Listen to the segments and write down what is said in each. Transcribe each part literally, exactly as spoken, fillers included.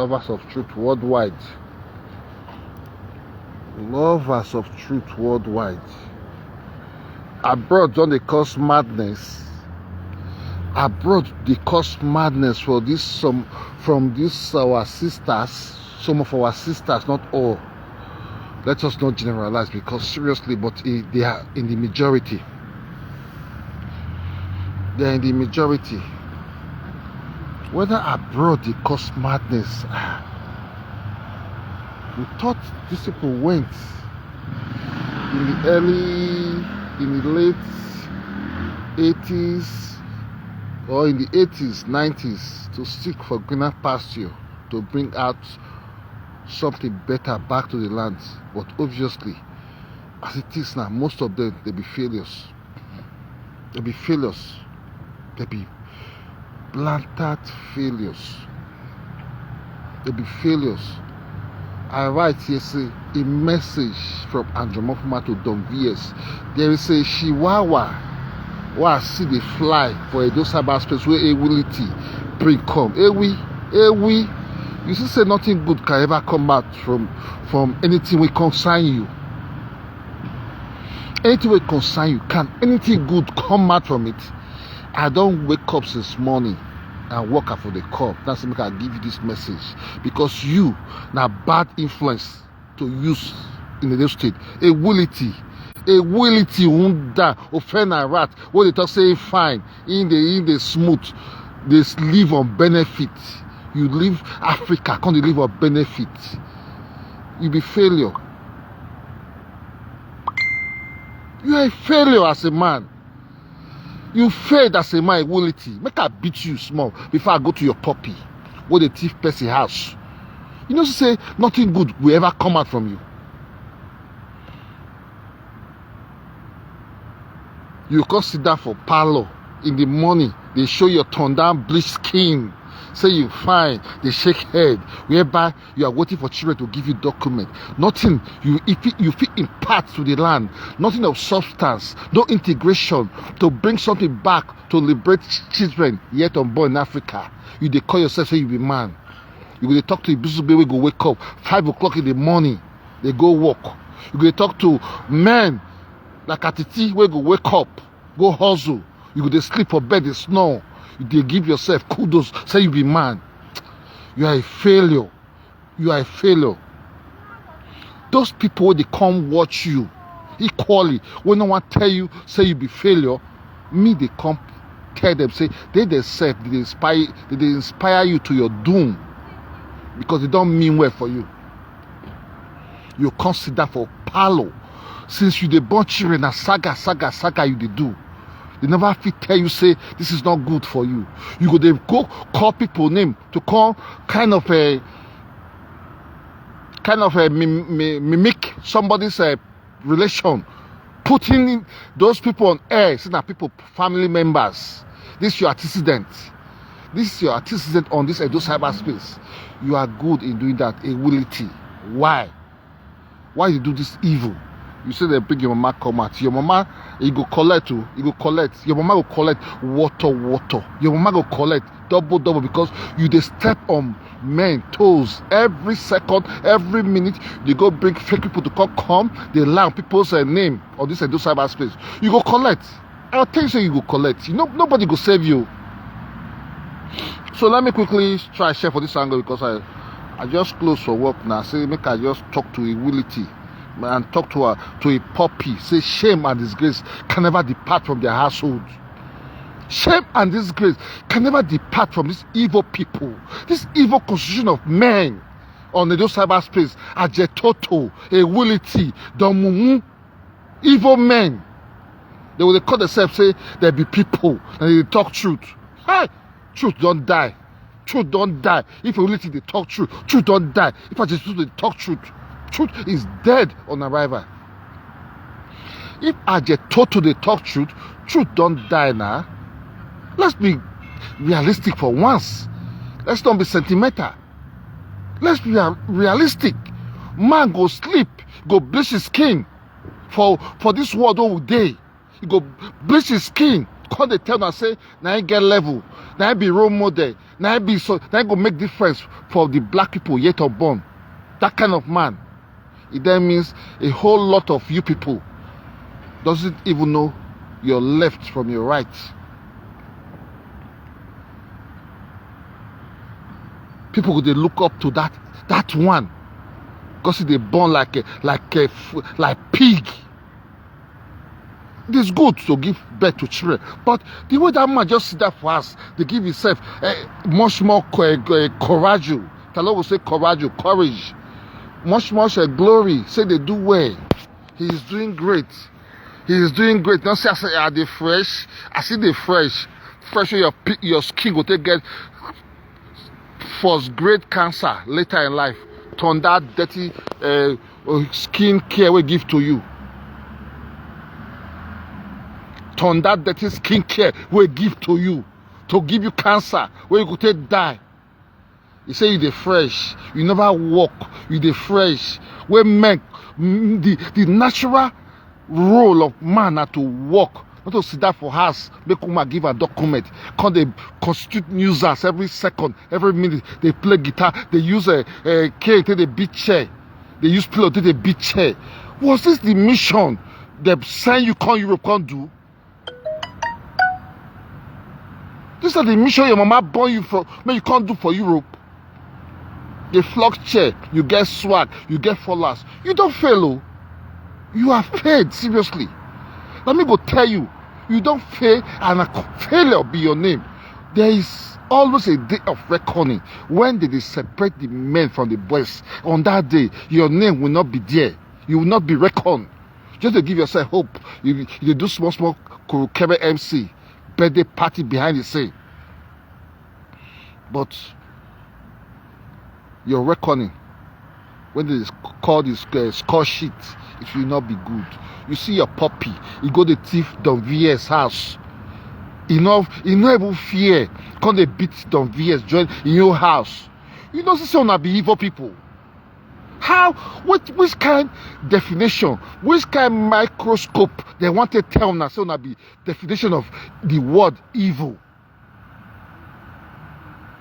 Lovers of truth worldwide. Lovers of truth worldwide. Abroad don dey cause madness. Abroad dey cause madness for this some from these our sisters. Some of our sisters, not all. Let us not generalize, because seriously, but they are in the majority. They are in the majority. Whether abroad dey cause madness, ah, we thought these people went in the early, in the late eighties or in the eighties, nineties to seek for greener pasture, to bring out something better back to the land. But obviously, as it is now, most of them, they be failures. They be failures. They be planted failures. They be failures. I write here say a message from Andromorphoma to Don V S. There is a chihuahua wey I see dey fly for Edo cyberspace wey Ewiliti bring come. Ewi, Ewi, you see say nothing good can ever come out from from anything wey concern you. Anything wey concern you, can anything good come out from it? I don wake up since morning and work for the call. That's make I give you this message, because you na bad influence to use in the state. Ewiliti, Ewiliti Unda, Ofena Rat, wey dey talk say he fine, in the in the smooth, they live on benefit. You leave Africa, come dey live on benefit. You be failure. You are a failure as a man. You failed as a man, Ewiliti. Make I beat you small before I go to your puppy wey dey thief person house. You know say nothing good will ever come out from you. You come sit down for parlor in the morning, they show your turn down bleach skin, say you fine, they shake head, whereby you are waiting for children to give you document. Nothing you if you fit impart to the land, nothing of substance, no integration to bring something back to liberate ch- children yet unborn in Africa. You dey call yourself say you be man. You go dey talk to Ibizugbe wey go wake up five o'clock in the morning, they go work. You go dey talk to men like Atiti wey go wake up, go hustle. You go dey sleep for bed, dey snore. You dey give yourself kudos, say you be man. You are a failure. You are a failure. Those people wey dey come watch you equally, wey no wan tell you say you be failure, me dey come tell them say they themselves dey inspire, they dey inspire you to your doom, because they don mean well for you. You come sit down for parlor. Since you dey born children, na saga, saga, saga you dey do. They never fit tell you say this is not good for you. You go dey go call people name to call kind of a kind of a mim- mi- mimic somebody's uh, relation, putting those people on air, say na people family members. This your antecedent. This is your antecedent on this Edo cyberspace. You are good in doing that. Ewiliti. Why? Why you do this evil? You say they bring your mama come out. Your mama, you go collect, oh, you go collect. Your mama go collect water, water. Your mama go collect double, double, because you dey step on men toes every second, every minute. They go bring fake people to come, come. They lie on people's uh, name on this Edo cyberspace. You go collect. I'll tell you, say you go collect. You know, nobody go save you. So let me quickly try share for this angle, because I, I just close for work now. Say make I just talk to Ewiliti and talk to her to a puppy. Say shame and disgrace can never depart from their household. Shame and disgrace can never depart from these evil people. This evil constitution of men on the cyberspace. Ajetoto, Ewiliti, Don Mumu, evil men. They will call themselves say they be people and they talk truth. Hey, truth don't die. Truth don't die. If Ewiliti dey talk truth, truth don't die. If Ajetoto dey talk truth, truth is dead on arrival. If Ajetoto dey talk truth, truth don't die now. Let's be realistic for once. Let's not be sentimental. Let's be real- realistic. Man go sleep, go bleach his skin for for this world all day. He go bleach his skin come dey tell una say na him get level, na him be role model, na him be so, na him go make difference for the black people yet unborn. That kind of man, it then means a whole lot of you people doesn't even know your left from your right. People go dey look up to that that one, because e dey born like a like a f- like pig. It is good to give birth to children, but the way that man just sit down for house, dey give himself uh, much more co- uh, courage. Talo will say courage, courage, much much uh, glory. Say they do well. He is doing great. He is doing great. Don't say I say I dey fresh. I see the fresh. Fresh wey your pi- your skin go take get first grade cancer later in life. Turn that dirty uh, uh, skin care wey give to you. Turn that dirty skin care wey give to you, to give you cancer wey you go take die. You say you dey fresh, you never work, you dey fresh. Wey men, mm, the the natural role of man na to work, not to sit down for house make woman give her document, come dey constitute nuisance every second, every minute. Dey play guitar, dey use a, a cane take dey beat chair, dey use pillow take dey beat chair. Was this the mission dem send you come Europe come do? This na the mission your mama born you for, make you come do for Europe. Dey flog chair, you get swag, you get followers. You don fail o. You have failed seriously. Let me go tell you, you don fail, and a failure be your name. There is always a day of reckoning when they dey separate the men from the boys. On that day, your name will not be there. You will not be reckoned. Just to give yourself hope, you, you dey do small small kurukere M C, birthday party behind the scene. But your reckoning, when they call this uh, score sheet, it will not be good. You see your puppy, you go the thief Don V S house. Enough, you no even fear. Come they beat Don V S, join in your house. You know, say una be evil people. How? Which, which kind definition? Which kind microscope they want to tell una say una be definition of the word evil?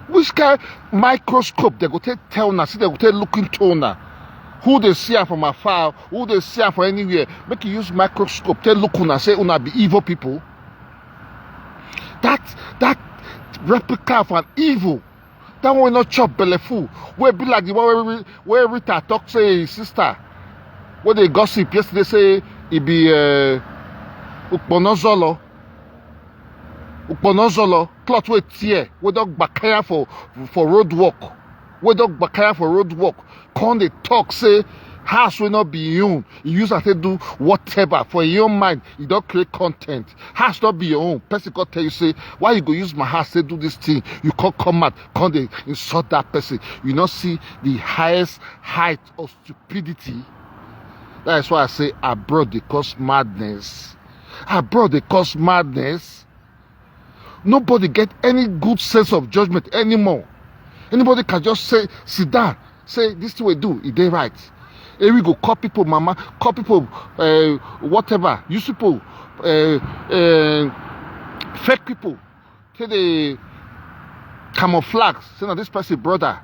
Which kind microscope they go take tell una? See, they go take look into una. Who they see am from afar, who they see am from anywhere, make you use microscope take look una say una be evil people. That that replica of an evil, that one no chop belle full, wey be like the one wey wey Rita talk say his sister, wey dey gossip yesterday say e be uh, ukponozolo, ukponozolo, cloth wey tear, wey don gbakaya for for road work, wey don gbakaya for road work, come dey talk say house wey no be him own, he use am take do whatever for him own mind, he don create content. House no be your own, person come tell you say, why you go use my house take do this thing? You come come out, come dey insult that person. You no see the highest height of stupidity? That is why I say abroad dey cause madness. Abroad dey cause madness. Nobody get any good sense of judgment anymore. Anybody can just say, sit down, say this thing we do, e dey right. And we go call people mama, call people uh, whatever, use people, uh, uh, fake people. Say they camouflage. Say now this person brother,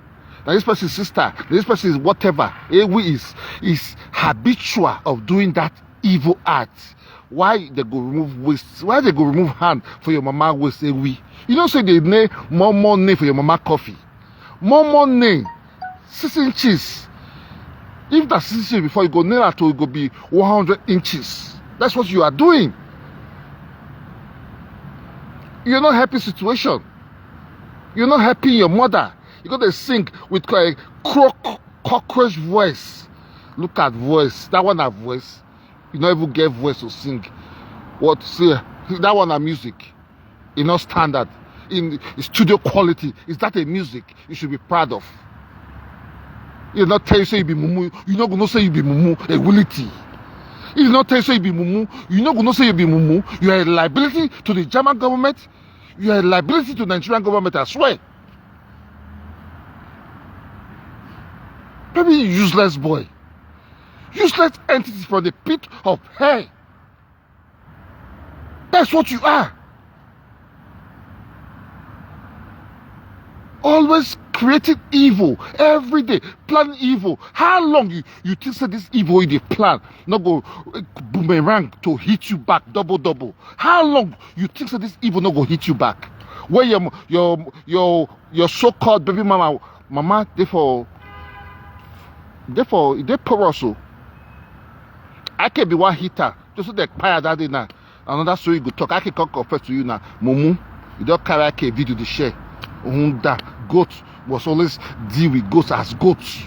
now this person sister, this person is whatever. Ewi is is habitual of doing that evil act. Why they go remove waist? Why they go remove hand for your mama waist? Ewi, you know say they nail more more nail for your mama coffee, more more nail, six inches. If that six inches before you go nail at all, it go be one hundred inches. That's what you are doing. You're not helping situation. You're not helping your mother. You got to sing with a croak, cockroach voice. Look at voice. That one have voice. You not even get voice to sing. What? See, that one have music. You know standard in studio quality. Is that a music you should be proud of? You not tell you say you be mumu. You not gonna say you be mumu. A wility. You not tell you say you be mumu. You not gonna say you be mumu. You are a liability to the German government. You are a liability to Nigerian government. I swear. Maybe useless boy, useless entity from the pit of hell. That's what you are. Always creating evil every day, planning evil. How long you, you think say this evil you dey plan no go, eh, boomerang to hit you back double double? How long you think say this evil no go hit you back? Where your your your your so-called baby mama, mama dey for, dey for, e dey porous o. I can be one hitter. Just so they expire that day now. Another story go talk. I can come confess to you now. Mumu, you don't carry a video to share. Hunda, goat was always deal with goats as goats.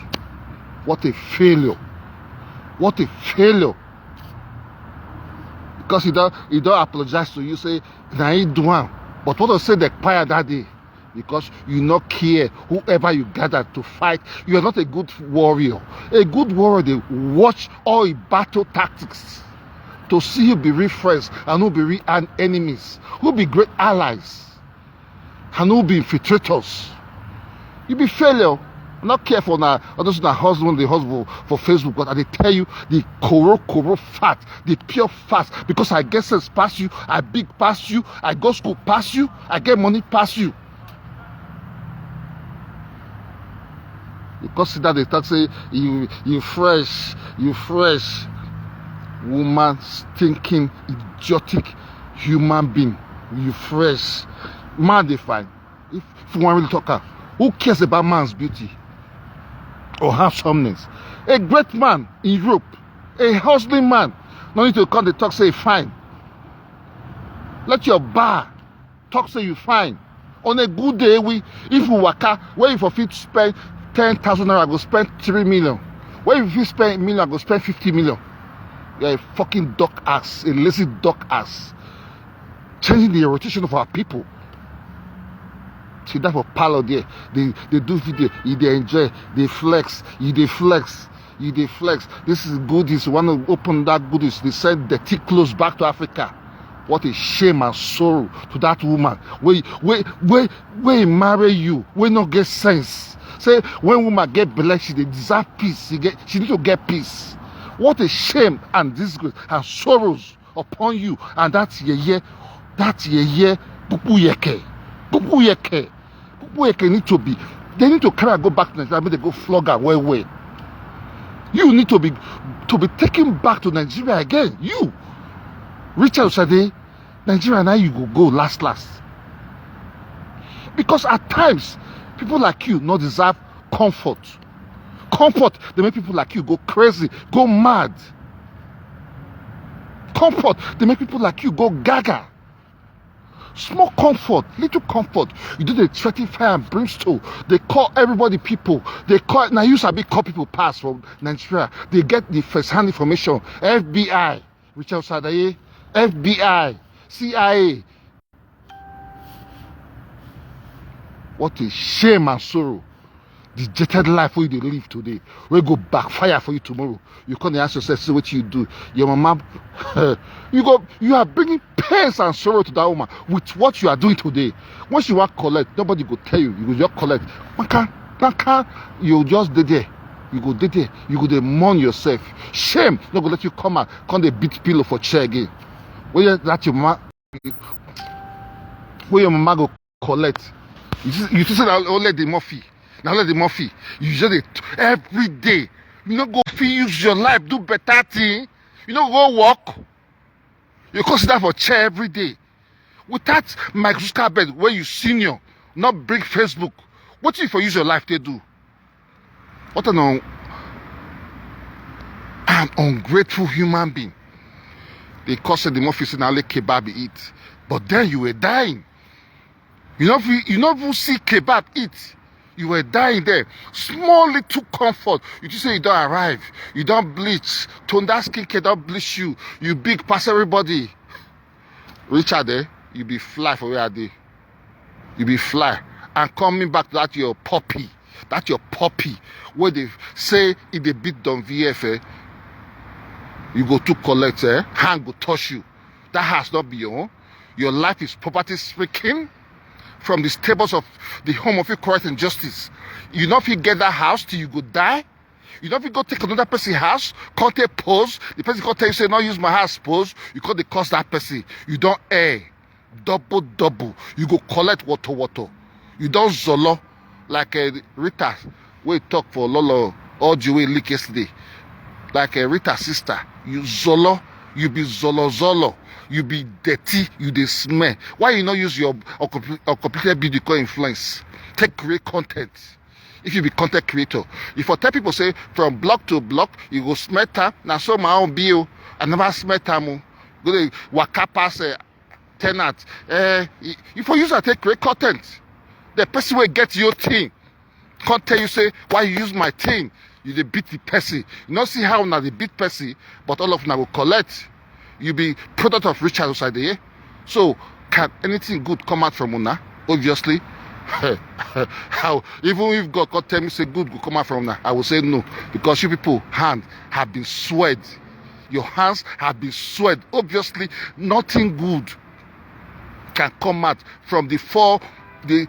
What a failure. What a failure. Because you don't, you don't apologize to you, say, now you do one. But what I say the expire that day, because you not care whoever you gather to fight. You are not a good warrior. A good warrior, they watch all your battle tactics to see who be real friends and who be real an-, enemies, who be great allies, and who be infiltrators. You be failure. Not careful now. All those na husband, the husband for Facebook, but I dey tell you the koro koro fact, the pure fact. Because I get sense pass you, I big pass you, I go school pass you, I get money pass you. You consider the talk say you, you fresh, you fresh. Woman, stinking, idiotic human being. You fresh. Man dey fine. If, if you wan really talk am, who cares about man's beauty or handsomeness? A great man in Europe, a hustling man, no need to come dey talk say fine. Let your bar talk say you fine. On a good day, we, if we waka, where you for fit spend ten thousand naira, go spend three million. Where you fit spend million, go spend fifty million. You're a fucking dog ass, a lazy dog ass. Changing the rotation of our people. See that for parlor there. They, they do video, you dey enjoy, they flex, you dey flex, you dey flex. This is goodies. One of open that goodies. They send dirty clothes back to Africa. What a shame and sorrow to that woman. Wey, wey, wey, wey marry you, wey no get sense. Say when woman get belle, she dey deserve peace. She get, she need to get peace. What a shame and disgrace and sorrows upon you and that yeye, that yeye, pupu yeke, pupu yeke. People wey can need to be, they need to carry am go back to Nigeria, make they go flog am well well. You need to be, to be taken back to Nigeria again. You, Richard Osade, Nigeria, now you go go last last. Because at times, people like you no deserve comfort. Comfort dey make people like you go crazy, go mad. Comfort dey make people like you go gaga. Small comfort, little comfort. You do the threaten fire and brimstone. They call everybody people. They call, now you sabi call people pass from Nigeria. They get the first hand information. F B I, Richard Sadaye, F B I, C I A. What a shame and sorrow. The jaded life wey you dey live today, wey go backfire for you tomorrow. You come dey ask yourself, say wetin you do. Your mama, you go, you are bringing pains and sorrow to that woman with what you are doing today. Once you wan collect, nobody go tell you. You go just collect. Maka, maka, you just dey there. You go dey there. You go dey mourn yourself. Shame no go let you come out, come dey beat pillow for chair again. Wey that your mama, wey your mama go collect. You see, you see say na only the Murphy, na only the Murphy. You just dey every day. You no go fit use your life do better thing. You no go work. You come sit down for chair every day. Without Mark Zuckerberg, wey you senior, not bring Facebook. Wetin you for use your life to do? What an un-, an ungrateful human being. They call say the Murphy say na only kebab he eat. But then you were dying. You no fit, you no even see kebab eat. You were dying there. Small little comfort. You just say you don arrive. You don bleach. Tonda skincare don bleach you. You big pass everybody. Richard, eh? You be fly for where I dey. You be fly. And coming back to that your puppy. That your puppy. Where they say if they beat Don V F, eh? You go to collect, eh? Hand go touch you. That house not be your own. Your life is poverty stricken from the stables of the home of equality and justice. You no fit get that house till you go die. You no fit go take another person house, come take pose. The person come tell you say no use my house pose. You come dey curse that person. You don err. Double double. You go collect water water. You don zolo. Like uh, Rita, wey talk for Lolo audio wey leak yesterday. Like uh, Rita sister, you zolo, you be zolo zolo, you be dirty, you dey smell. Why you no use your uncompleted building come influence? Take create content. If you be content creator, if I tell people say from block to block, you go smell am, na so my own be o. I never smell am o. Go dey waka pass uh, tenant. Uh, if you use am take create content, the person wey get your thing come tell you say why you use my thing. You dey beat the person. You no see how una dey beat person, but all of una go collect. You be product of Richard Osade, eh? So can anything good come out from una? Obviously. How, even if God come tell me say good go come out from una, I will say no, because you people hand have been swelled. Your hands have been swelled. Obviously, nothing good can come out from the four. The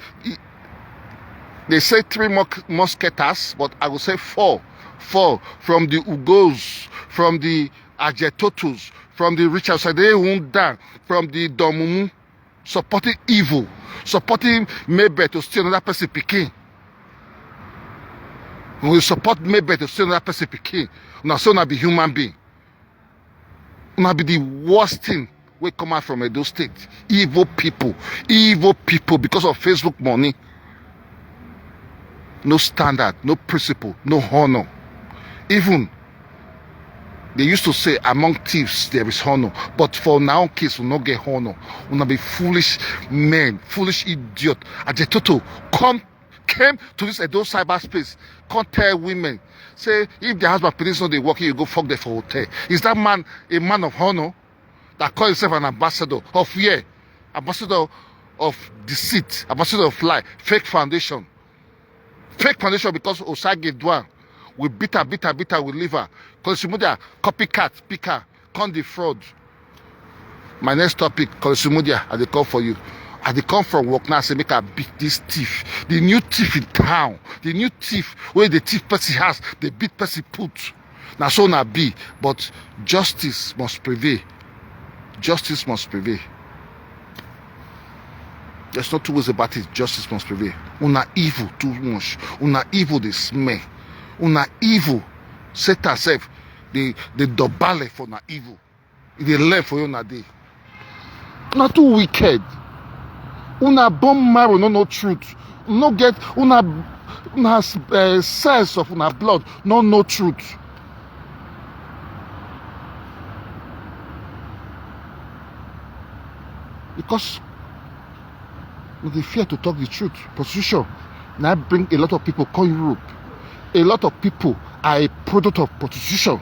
they say three musketeers, but I will say four. Four from the Ugos, from the Ajetotos, from the Richard Osade Hundan, from the Domumu, supporting evil, supporting Mabel to steal another person pikin. We support Mabel to steal another person pikin. Una so una be human being. Una be the worst thing wey come out from Edo State. Evil people, evil people because of Facebook money. No standard, no principle, no honor. Even they used to say among thieves there is honor, but for now case we no get honor. Una be foolish men, foolish idiot. Ajetoto come came to this Edo cyberspace, come tell women say if their husband police no dey work, you go fuck them for hotel. Is that man a man of honor that call himself an ambassador of where? Ambassador of deceit, ambassador of lie, fake foundation. Fake foundation because Osage do am. We beat her, beat her, beat her, we leave her. Collins Imudia copycat, pick her, come the fraud. My next topic, Collins Imudia, I dey come for you. I dey come from work now, say make I beat this thief. The new thief in town, the new thief wey the thief person has, the beat person put. Na so na be, but justice must prevail. Justice must prevail. There's no two ways about it. Justice must prevail. Una evil too much. Una evil dey smell. Una evil. Satan sef dey dey dobale for una evil. E dey learn for you una dey. Una too wicked. Una bone marrow no know truth. No get una una uh, cells of una blood no know truth. Because we dey fear to talk the truth. Prostitution na bring a lot of people come Europe. A lot of people are a product of prostitution.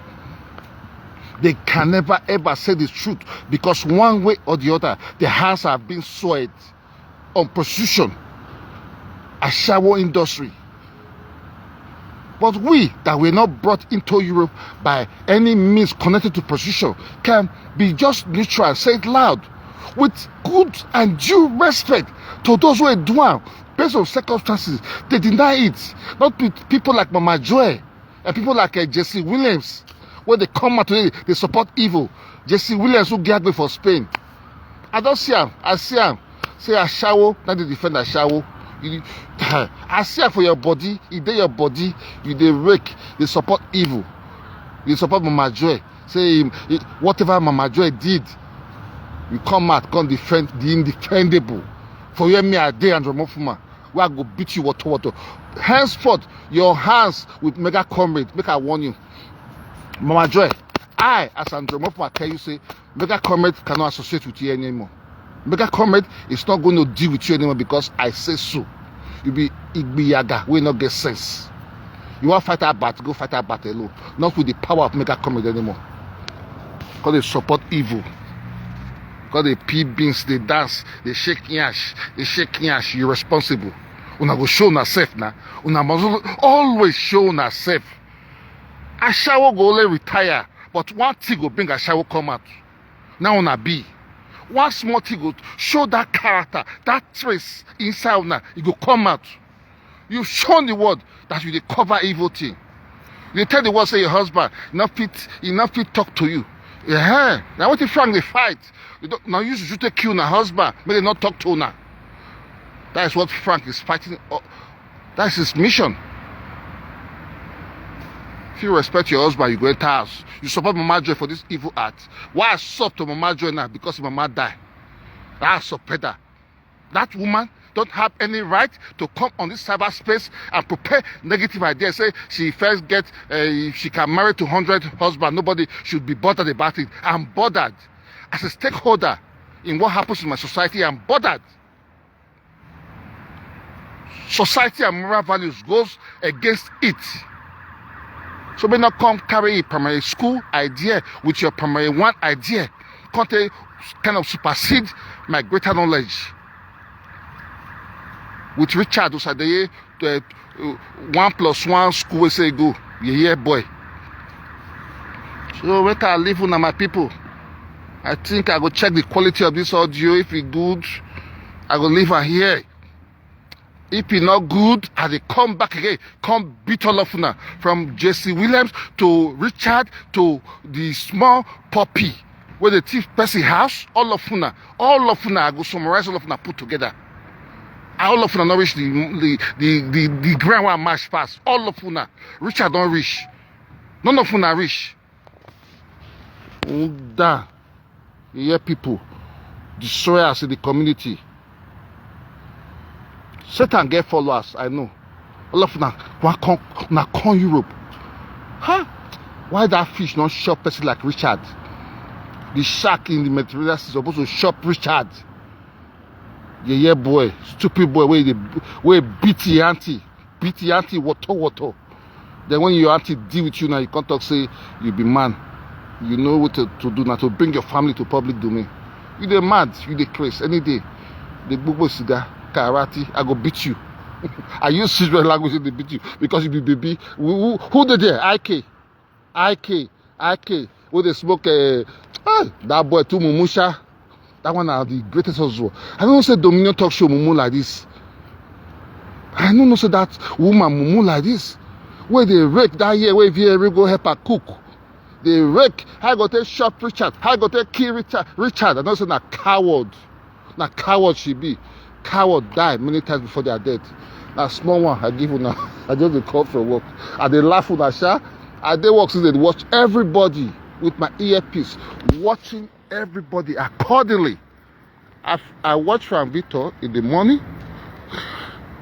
They can never ever say the truth because one way or the other, their hands have been soiled on prostitution, ashawo industry. But we that were not brought into Europe by any means connected to prostitution can be just neutral and say it loud with good and due respect to those who are doing based on circumstances. They deny it. Not with people like Mama Joy and people like uh, Jesse Williams, where they come out today, they support evil. Jesse Williams who get for Spain. I don't see him. I see him. Say ashawo, not the defend ashawo. You, I see am for your body, e dey your body, you dey rake, dey support evil, dey support Mama Joy. Say him, he, whatever Mama Joy did, you come out, come defend the indefendable. For where me I dey, Andrew Mofuma, where I go beat you water water. Henceforth, your hands with mega comrade, make I warn you. Mama Joy, I, as Andrew Mofuma, tell you, say, mega comrade cannot associate with you anymore. Mega comrade is not going to deal with you anymore because I say so. You be igbiyaga wey no get sense. You wan fight about, go fight about alone. Not with the power of mega comrade anymore. Because they support evil. Because they pee beans, they dance, they shake yash, they shake yash. You responsible. Una go show una self now. Una must always show una self. Ashawo go only retire, but one thing go bring ashawo come out. Now una be one small thing go show that character, that trace inside una. E go come out. You show the world that you dey cover evil thing. You dey tell the world say your husband no fit, he no fit talk to you. Yeah, now what if Frank dey fight? You don't, now you should take you na husband, make they not talk to una. That is what Frank is fighting. Uh, That's his mission. If you respect your husband, you go enter house. You support Mama Joy for this evil act. Why I stop to Mama Joy now? Because Mama die. I support her. That woman don't have any right to come on this cyberspace and prepare negative ideas. Say she first get, uh, she can marry to hundred husband. Nobody should be bothered about it. I'm bothered as a stakeholder in what happens in my society. I'm bothered. Society and moral values goes against it. So may not come carry a primary school idea with your primary one idea. Can't they kind of supersede my greater knowledge? With Richard Osadeye, the uh, one plus one school we say go. Yeah, yeah, boy. So wait, I leave una, my people. I think I go check the quality of this audio. If it good, I go leave am here. If e not good, I dey come back again, come beat all of una, from Jesse Williams to Richard to the small puppy wey dey thief person house. All of una, all of una, I go summarize all of una put together. All of una no reach the the the the, the ground wey I mash pass. All of una, Richard don reach. None of una reach. Nda. You hear people destroy us in the community. Satan get followers, I know. All of una, una come, una come Europe. Huh? Why that fish not shop person like Richard? The shark in the Mediterranean Sea supposed to shop Richard. Yeah, yeah, boy, stupid boy, where they, where beat the auntie, beat the auntie, water, water. Then when your auntie deal with you now, you can't talk say you be man. You know what to, to do now to bring your family to public domain. You dey mad, you dey craze any day. The gbogbo cigar, karate, I go beat you. I use Israel language to beat you because you be baby. Who, who, who dey there? I K, I K, I K. Who dey smoke? Uh, ah, that boy too mumusha. That one are the greatest hustle. I don't say Dominion Talk Show mumu like this. I don't know say that woman mumu like this. Where they rake that year, where V A go help her cook. They rake. I go take shop Richard. I go take kill Richard. Richard, I don't say na coward. Na coward she be. Coward die many times before their death. Na small one I give una. I just dey come from work. I dey laugh una sha. I dey work since dey watch everybody with my earpiece, watching everybody accordingly. I, I watch Frank Victor in the morning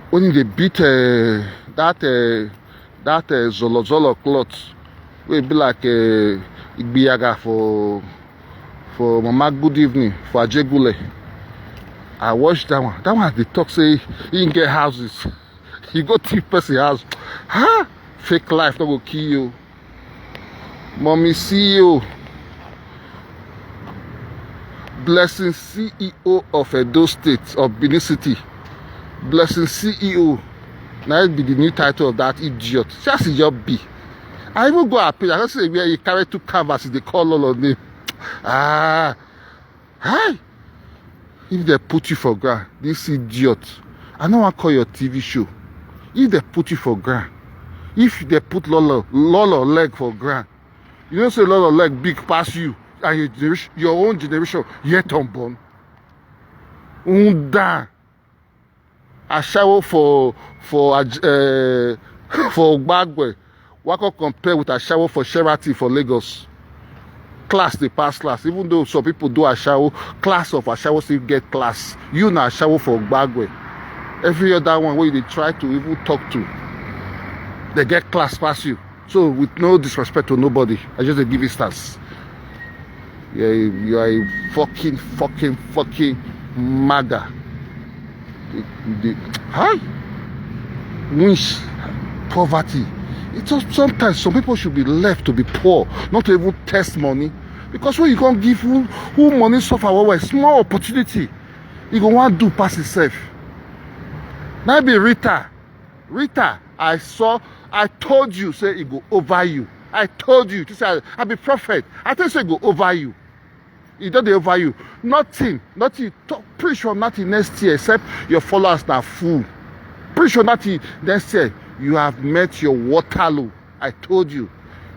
when he dey beat uh, that uh, that uh, zolo zolo cloth wey be like uh, igbiyaga for for Mama Good Evening for Ajegule. I watch that one. That one dey talk say he get houses. He go thief person house. Huh? Fake life no go kill you. Mommy C E O, Blessing C E O of Edo State, of Benin City. Blessing C E O. Now it be the new title of that idiot. Just idiot be. I even go appeal. I don't say where he carry two canvas, they call all of them. Ah, hi. If they put you for ground, this idiot. I don't want to call your T V show. If they put you for ground, if they put Lolo, Lolo leg for ground, you know say Lolo leg big pass you and your generation, your own generation yet unborn. Unda. Ashawo for for uh, for Gbagwe. Wako compare with Ashawo for Sheraton for Lagos. Class they pass class. Even though some people do Ashawo, class of Ashawo still get class. You na Ashawo for Gbagwe. Every other one where they try to even talk to, they get class pass you. So with no disrespect to nobody, I just dey give instance. Yeah, you are a fucking, fucking, fucking maga. The, the, hi? Winch poverty. It's just sometimes some people should be left to be poor, not to even test money. Because when you can't give who, who money suffer well, well, small opportunity, you go want do pass itself. Now be Rita. Rita, I saw, I told you, say it go over you. I told you, to say I, I be prophet. I tell you, say it go over you. It don't dey over you. Nothing, nothing. Talk, preach from nothing next year, except your followers na full. Preach from nothing next year. You have met your Waterloo. I told you,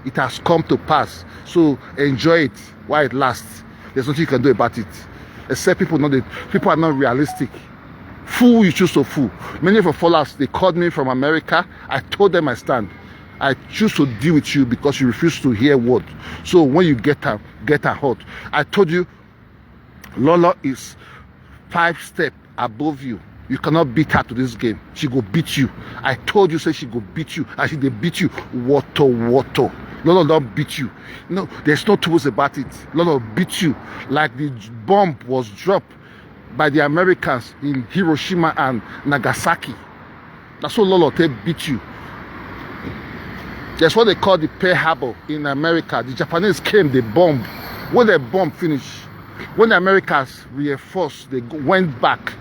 it has come to pass. So enjoy it while it lasts. There's nothing you can do about it. Except people not, people are not realistic. Fool you choose to fool. Many of your followers, they called me from America. I told them I stand. I choose to deal with you because you refuse to hear word. So when you get out, get out hot. I told you, Lolo is five step above you. You cannot beat her to this game. She go beat you. I told you, say she go beat you, and she dey beat you. Water, water. Lolo don't beat you. No, there's no two ways about it. Lolo beat you like the bomb was dropped by the Americans in Hiroshima and Nagasaki. That's what Lolo take beat you. That's what they call the Pearl Harbor in America. The Japanese came, they bomb. When they bomb finish, when the Americans reinforced, they went back.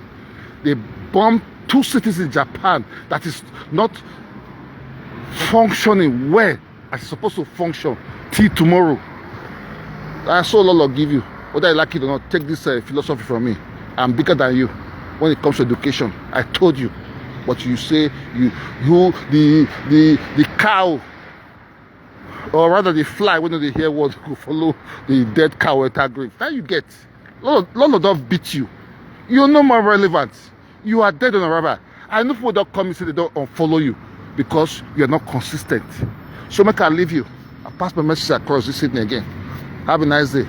They bombed two cities in Japan that is not functioning well as it's supposed to function till tomorrow. I saw a lot of give you. Whether you like it or not, take this uh, philosophy from me. I'm bigger than you when it comes to education. I told you. But you say you you the the the cow, or rather the fly, when they hear what go follow the dead cow enter grave. Now you get. Lolo, Lolo don't beat you. You're no more relevant. You are dead on arrival. I know people don't come and say they don't unfollow you because you're not consistent. So make I leave you. I pass my message across this evening again. Have a nice day.